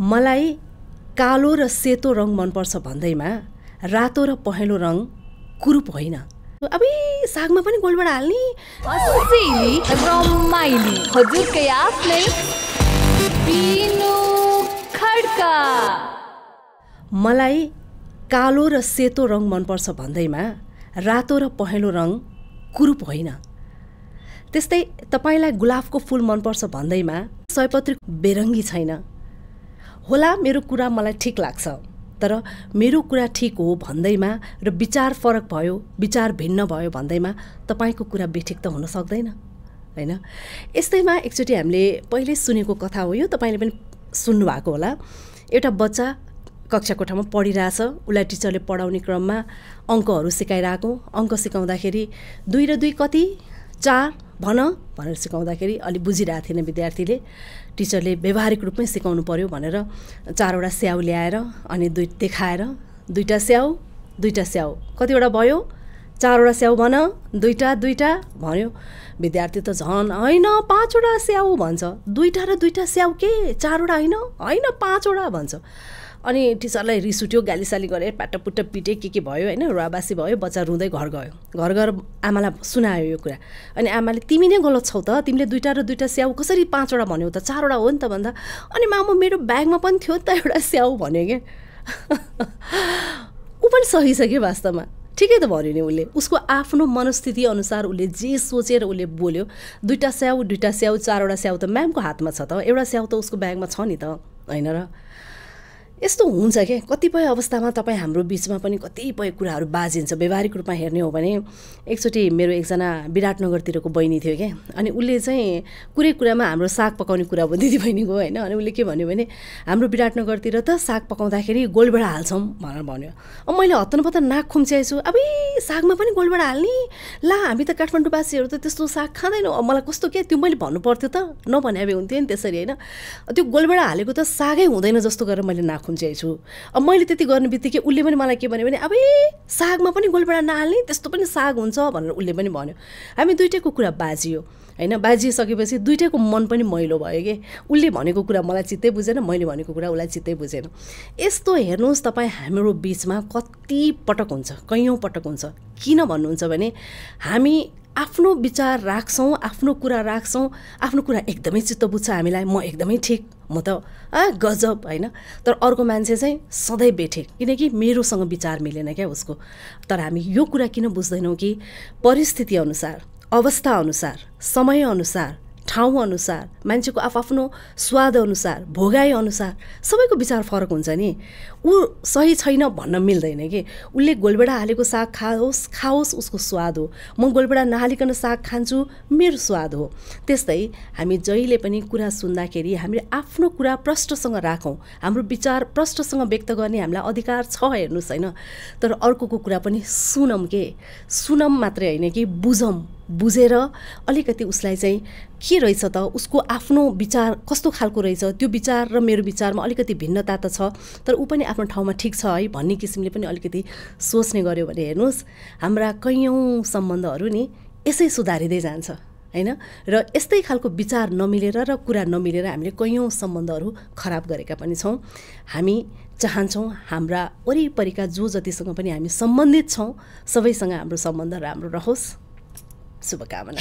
मलाई कालो र सेतो रङ मनपर्छ भन्दैमा रातो र पहेँलो रङ कुरूप होइन। अब सागमा पनि गोलबाट हाल्ने असली रमाइली हजुरकै आफ्नै बिनु खड्का। मलाई कालो र सेतो रङ मनपर्छ भन्दैमा रातो र पहेँलो रङ कुरूप होइन। त्यस्तै तपाईलाई गुलाबको फूल मनपर्छ भन्दैमा सयपत्री बेरङ्गी छैन। होला मेरो कुरा मलाई ठिक लाग्छ, तर मेरो कुरा ठिक हो भन्दैमा र विचार फरक भयो, विचार भिन्न भयो भन्दैमा तपाईको कुरा बेठिक त हुन सक्दैन हैन। यस्तैमा एकचोटि हामीले पहिले सुनेको कथा हो यो, तपाईले पनि सुन्नु भएको होला। एउटा बच्चा कक्षा कोठामा पढिरहेछ, उसलाई टिचरले पढाउने क्रममा अङ्कहरू सिकाइरहेको, अङ्क सिकाउँदाखेरि 2 र 2 कति 4 भन भनेर सिकाउँदाखेरि अलि बुझिरहेको थिएन विद्यार्थीले। टिचरले व्यवहारिक रूपमै सिकाउनु पर्यो भनेर 4वटा स्याउ ल्याएर अनि 2 देखाएर 2टा स्याउ 2टा स्याउ कतिवटा भयो 4वटा स्याउ भन 2टा भन्यो। विद्यार्थी त झन् हैन 5वटा स्याउ भन्छ। 2टा र 2टा स्याउ के 4वटा हैन 5वटा भन्छ। अनि टिचरलाई रिस उठ्यो, गालीसाली गरे, पाटपुट्ट पिटे के भयो हैन, रुवाबासी भयो। बच्चा रुँदै घर गयो। घर गएर आमालाई सुनायो यो कुरा। अनि आमाले तिमी नै गलत छौ त, तिमीले 2टा र 2टा स्याउ कसरी 5वटा भन्यौ त, 4वटा हो नि त भन्दा अनि मामा मेरो ब्यागमा पनि थियो त एउटा स्याउ भन्यो के। ऊ पनि सही छ के वास्तवमा, ठिकै त भन्यो नि उसले। उसको आफ्नो मनस्थिति अनुसार उसले जे सोचेर उसले बोल्यो। 2टा स्याउ 4वटा स्याउ त म्यामको हातमा छ त, एउटा स्याउ त उसको ब्यागमा छ नि त हैन र। यस्तो हुन्छ के कतिपय अवस्थामा तपाईँ हाम्रो बिचमा पनि कतिपय कुराहरू बाजिन्छ। व्यवहारिक रूपमा हेर्ने हो भने एकचोटि मेरो एकजना विराटनगरतिरको बहिनी थियो क्या। अनि उसले चाहिँ कुरै कुरामा हाम्रो साग पकाउने कुरा भयो दिदी बहिनीको होइन। अनि उसले के भन्यो भने हाम्रो विराटनगरतिर त साग पकाउँदाखेरि गोलभेडा हाल्छौँ भनेर भन्यो। अब मैले हत्तनपत्त नाक खुम्च्याएछु, अब सागमा पनि गोलभेडा हाल्ने, ला हामी त काठमाडौँवासीहरू त त्यस्तो साग खाँदैनौँ। अब मलाई कस्तो के त्यो मैले भन्नु पर्थ्यो त, नभने भए हुन्थ्यो नि त्यसरी होइन। त्यो गोलभेडा हालेको त सागै हुँदैन जस्तो गरेर मैले नाक खुम्च्याएछु। अब मैले त्यति गर्ने बित्तिकै उसले पनि मलाई के भन्यो भने अब सागमा पनि गोलभेडा नहाल्ने, त्यस्तो पनि साग हुन्छ भनेर उसले पनि भन्यो। हामी दुइटैको कुरा बाजियो हैन। बाजिसकेपछि दुइटैको मन पनि मैलो भयो कि। उसले भनेको कुरा मलाई चित्तै बुझेन, मैले भनेको कुरा उसलाई चित्तै बुझेन। यस्तो हेर्नुहोस् तपाईँ हाम्रो बिचमा कति पटक हुन्छ, कैयौँ पटक हुन्छ। किन भन्नुहुन्छ भने हामी आफ्नो विचार राख्छौँ, आफ्नो कुरा राख्छौँ, आफ्नो कुरा एकदमै चित्त बुझ्छ हामीलाई, म एकदमै ठिक, म त गजब हैन। तर अर्को मान्छे चाहिँ सधैँ बेठिक, किनकि मेरोसँग विचार मिलेन क्या उसको। तर हामी यो कुरा किन बुझ्दैनौँ कि परिस्थिति अनुसार, अवस्था अनुसार, समय अनुसार, ठाउँ अनुसार, मान्छेको आफ्नो स्वाद अनुसार, भोगाइ अनुसार सबैको विचार फरक हुन्छ नि। ऊ सही छैन भन्न मिल्दैन कि। उसले गोलभेडा हालेको साग खाओस् उसको स्वाद हो, म गोलभेडा नहालिकन साग खान्छु मेरो स्वाद हो। त्यस्तै हामी जहिले पनि कुरा सुन्दाखेरि हामीले आफ्नो कुरा प्रष्टसँग राखौँ, हाम्रो विचार प्रष्टसँग व्यक्त गर्ने हामीलाई अधिकार छ हेर्नुहोस् होइन। तर अर्कोको कुरा पनि सुनौँ के, सुनौँ मात्रै होइन कि बुझौँ, बुझेर अलिकति उसलाई चाहिँ के रहेछ त, उसको आफ्नो विचार कस्तो खालको रहेछ, त्यो विचार र मेरो विचारमा अलिकति भिन्नता त छ, तर ऊ पनि आफ्नो ठाउँमा ठिक छ है भन्ने किसिमले पनि अलिकति सोच्ने गर्यो भने हेर्नुहोस् हाम्रा कैयौँ सम्बन्धहरू नि यसै सुधारिँदै जान्छ हैन। र यस्तै खालको विचार नमिलेर र कुरा नमिलेर हामीले कैयौँ सम्बन्धहरू खराब गरेका पनि छौँ। हामी चाहन्छौँ हाम्रा वरिपरिका जो जतिसँग पनि हामी सम्बन्धित छौँ सबैसँग हाम्रो सम्बन्ध राम्रो रहोस्। शुभकामना।